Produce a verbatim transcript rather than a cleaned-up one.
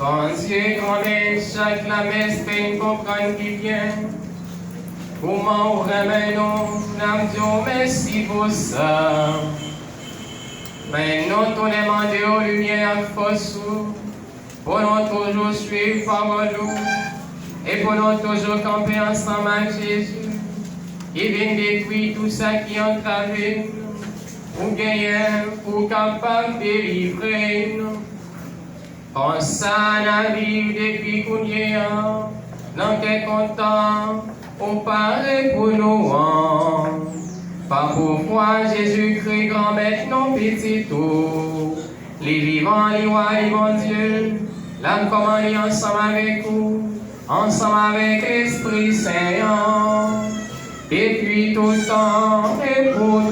Bondye, Granmèt, chak lamès fè n konprann pi byen kòman ou renmen nou, n ap di w mèsi pou sa. Men nou tounen mande w limyè ak fòs ou, pou nou toujou swiv pawòl ou, e pou nou toujou kanpe ansanm ak Jezi, ki vin detwi tou sa ki antrave nou, ou genyen pou w kapab delivre nou. Konsa n a viv depi kounye a, nan kè kontan ou pare pou nou an. Pa pouvwa Jezikri, Granmèt nou, Pitit ou, li vivan, li wa, li Bondye, l ap kòmande ansanm avèk ou, ansanm avèk Lespri Sen an, depi tout tan e pou